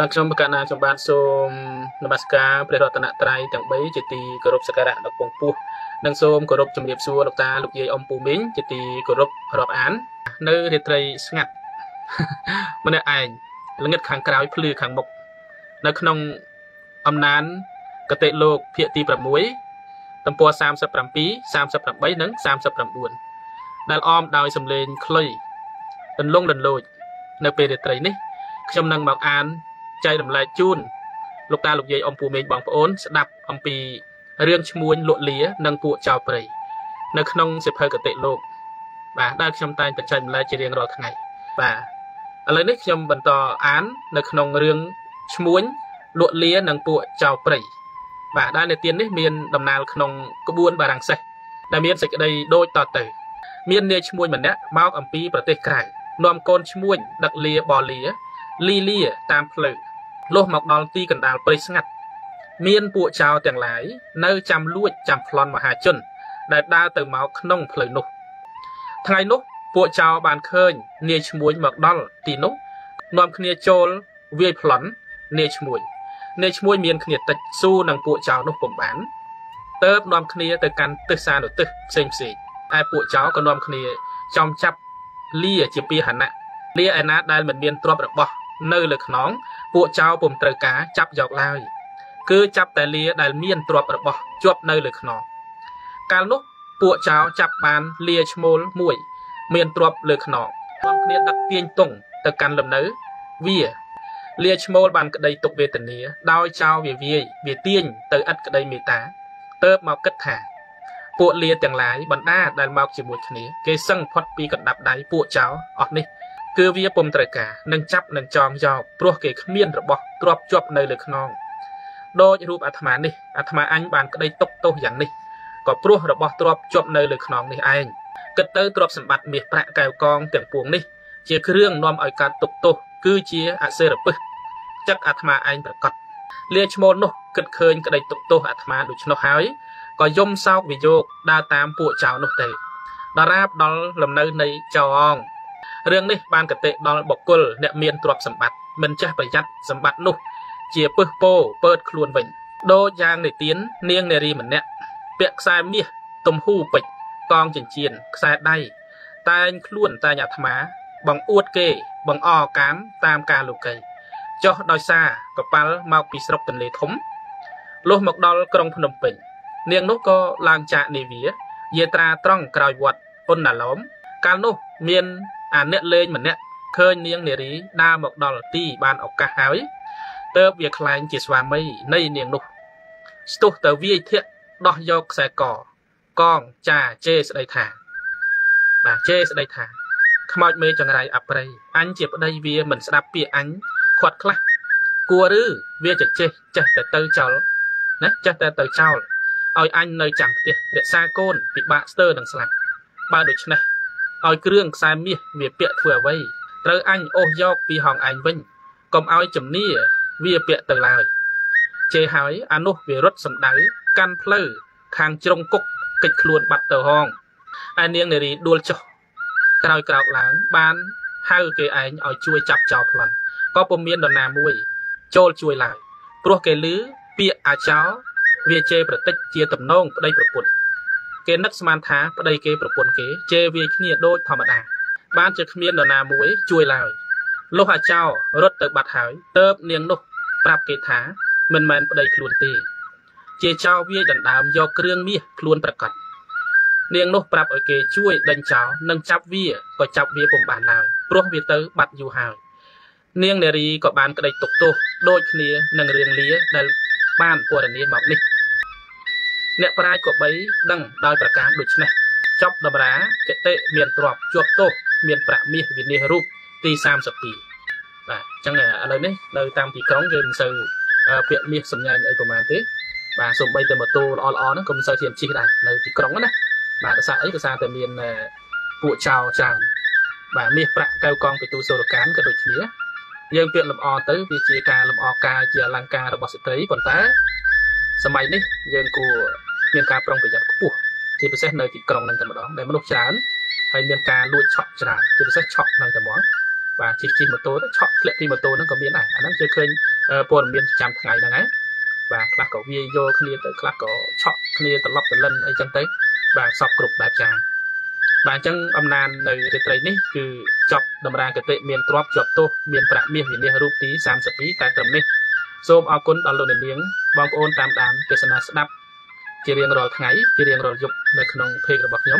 បាទខ្ញុំបកណាខ្ញុំបាទសូមនមស្ការព្រះរតនត្រ័យទាំង3ជាទីគោរពសក្ការៈដ៏ពងពោះនិងសូមគោរពជំរាបសួរលោកតាលោកយាយអ៊ំពូមីងជាទីគោរពរាប់អាននៅរាត្រីស្ងាត់ម្នាក់ឯងល្ងិតខាងក្រោយភ្លឺខាងមុខនៅក្នុងអំណានកតិលោកភាគទី6ទំព័រ37 38និង39ដែលអមដោយសំឡេងខ្លុយលន្លងលន្លោចនៅពេលរាត្រីនេះខ្ញុំនឹងមកអានចែករំលែកជូនលោកតាលោកយាយអ៊ំពូមេងបងប្អូនស្ដាប់អំពីរឿងឈ្មួញលក់លានិងពួកចៅព្រៃនៅក្នុងសិភៅកតិលោកបាទដែលខ្ញុំតែងតែចែករំលែកជារៀងរាល់ថ្ងៃបាទឥឡូវនេះខ្ញុំបន្តអាននៅក្នុងរឿងឈ្មួញលក់លានិងពួកចៅព្រៃបាទដែលនិទាននេះមានដំណាលក្នុងក្បួនបារាំងសេសដែលមានសេចក្តីដូចតទៅមាននាយឈ្មួញម្នាក់មកអំពីប្រទេសក្រៅនាំកូនឈ្មួញដឹកលាបលាលីលាតាមផ្លូវលុះមកដល់ទីកណ្ដាលព្រៃស្ងាត់មានពួកចៅទាំងឡាយនៅចាំលួចចាំប្លន់មហាជនដែលដើរទៅមកក្នុងផ្លូវនោះថ្ងៃនោះពួកចៅបានឃើញនាយឈ្មួញមកដល់ទីនោះនាំគ្នាចូលវាយប្លន់នាយឈ្មួញនាយឈ្មួញមានគ្នាតិចស៊ូនឹងពួកចៅនោះពុំបានទៅនាំគ្នាទៅកាន់ទិសានុទិសផ្សេងផ្សេងឯពួកចៅក៏នាំគ្នាចំចាប់លាជាពាហនៈលាឯណាដែលមិនមានទ្រព្យរបស់នៅលើខ្នងពួកចៅពុំត្រូវការចាប់យកឡើយគឺចាប់តែលាដែលមានទ្រព្យរបស់ជាប់នៅលើខ្នងកាលនោះពួកចៅចាប់បានលាឈ្មោលមួយមានទ្រព្យលើខ្នងនាំគ្នាដឹកទាញទង់ទៅកាន់លំនៅវាលាឈ្មោលបានក្តីទុកវេទនាដោយចៅវាវាយវាទាញទៅឥតក្តីមេត្តាទៅមកគិតថាពួកលាទាំងឡាយបណ្ដាដែលមកជាមួយគ្នាគេសឹងផុតពីកណ្ដាប់ដៃពួកចៅអស់នេះគឺវាពុំត្រូវការនឹងចាប់នឹងចងយកព្រោះគេគ្មានរបស់ទ្រព្យជាប់នៅលើខ្នងដោយរូបអាត្មានេះអាត្មាអញបានក្តីទុកទោសយ៉ាងនេះក៏ព្រោះរបស់ទ្រព្យជាប់នៅលើខ្នងនេះឯងគិតទៅទ្រព្យសម្បត្តិមាសប្រាក់កែវកងទាំងពួងនេះជាគ្រឿងនាំឲ្យកើតទុកទោសគឺជាអសិរពិសចិត្តអាត្មាឯងប្រកាសលាឈ្មោលនោះគិតឃើញក្តីទុកទោសអាត្មាដូច្នោះហើយក៏យំសោកវិយោគដើរតាមពួកចៅនោះទៅដរាបដល់លំនៅនៃចៅអងរឿងនេះបានកតិដល់បុគ្គលអ្នកមានទ្រព្យសម្បត្តិមិនចេះប្រយ័ត្នសម្បត្តិនោះជាពឹសពោពើតខ្លួនវិញដូចយ៉ាងនិទាននាងនារីម្នាក់ពាក់ខ្សែមាសទំហ៊ូពេជ្រកងចិញ្ចៀនខ្សែដៃតែងខ្លួនតែងអាត្មាបង្អួតគេបង្អកាមតាមការលោកីចុះដោយសារកប៉ាល់មកពីស្រុកទន្លេធំលុះមកដល់ក្រុងភ្នំពេញនាងនោះក៏ឡើងចាកនាវាយាត្រាត្រង់ក្រោយវត្តអុនណាឡោមកាលនោះមានអាអ្នកលេងម្នាក់ឃើញនាងនារីដើរមកដល់ទីបានឱកាសហើយទៅវាខ្លែងជាស្វាមីនៃនាងនោះស្ទុះទៅវាយធាក់ដោះយកខ្សែកកងចាជេស្ដីថាបាទជេស្ដីថាខ្មោចមេចង្រៃអប្រិយអញជាប្តីវាមិនស្ដាប់ពាក្យអញខាត់ខ្លះគួរឬវាจะចេះចេះតែទៅចោលណាចេះតែទៅចោលឲ្យអញនៅចាំផ្ទះរក្សាកូនពិបាកស្ទើរនឹងស្លាប់បើដូច្នេះឲ្យគ្រឿងខ្សែមាសវាពាក់ធ្វើអ្វីត្រូវអញអូសយកពីហងឯងវិញកុំឲ្យជំនាវាពាក់ទៅឡើយជេហើយអានោះវារត់សំដៅកាន់ផ្លូវខាងជ្រុងគុកកិច្ចខ្លួនបាត់ទៅហងឯនាងនារីដួលចុះក្រោយក្រោកឡើងបានហៅគេឯងឲ្យជួយចាប់ចោលប្លន់ក៏ពុំមាននរណាមួយចូលជួយឡើយព្រោះគេលឺពាក្យអាចោវាជេរប្រតិចជាតំណងប្តីប្រពន្ធគេនឹកស្មានថាប្តីគេប្រពន្ធគេជេរវាយគ្នាដូចធម្មតាបានជាគ្មាននរណាមួយជួយឡើយលុះអាចោរត់ទៅបាត់ហើយទៅនាងនោះប្រាប់គេថាមិនមែនប្តីខ្លួនទេជាចោវាយដណ្ដើមយកគ្រឿងមាសខ្លួនប្រកាសនាងនោះប្រាប់ឲ្យគេជួយដេញចោនិងចាប់វាក៏ចាប់វាពុំបានឡើយព្រោះវាទៅបាត់យូរហើយនាងនារីក៏បានក្តីទុកទោសដូចគ្នានឹងរឿងលាដែលបានពណ៌នាមកនេះអ្នកប្រាជ្ញក៏បីដឹងដោយប្រការដូចនេះចប់តម្រាគតិមានទ្រព្យជាប់ទោសមានប្រាក់មាសវិនិច្ឆ័យរូបទី32បាទអញ្ចឹងឥឡូវនេះនៅតាមទីក្រុងយើងមិនសូវពាក់មាសសម្ញែងអីប្រហែលទេបាទសូម្បីតែម៉ូតូល្អៗហ្នឹងក៏មិនសូវហ៊ានជិះដែរនៅទីក្រុងណាបាទដោយសារអីដោយសារតែមានពួកចោរច្រើនបាទមាសប្រាក់កៅកងពីទូសូរកានក៏ដូចគ្នាយើងពាក្យលម្អទៅវាជាការលម្អកាយជាអលង្ការរបស់ស្ត្រីប៉ុន្តែសម័យនេះយើងគួរមានការប្រុងប្រយ័ត្នខ្ពស់ជាពិសេសនៅទីក្រុងហ្នឹងតែម្ដងដែលមនុស្សច្រើនហើយមានការលួចឆក់ច្រើនជាពិសេសឆក់ហ្នឹងតែហ្មង បាទជិះម៉ូតូទៅឆក់ធ្លាក់ពីម៉ូតូហ្នឹងក៏មានដែរអាហ្នឹងគឺឃើញព័ត៌មានប្រចាំថ្ងៃហ្នឹងហើយបាទខ្លះក៏វាយយកគ្នាទៅខ្លះក៏ឆក់គ្នាត្រឡប់ត្រលិនអីចឹងទៅបាទសពគ្រប់បែបយ៉ាងបាទអញ្ចឹងអំណាននៅរាត្រីនេះគឺចប់តម្រាគតិមានទ្រព្យជាប់ទោសមានប្រាក់មាសវិនិច្ឆ័យរូបទី32តែត្រឹមនេះសូមអរគុណដល់លោកអ្នកនាងបងប្អូនតាមដានទេសនាស្ដាប់ជារៀងរាល់ថ្ងៃជារៀងរាល់យប់នៅក្នុងเพจរបស់ខ្ញុំ។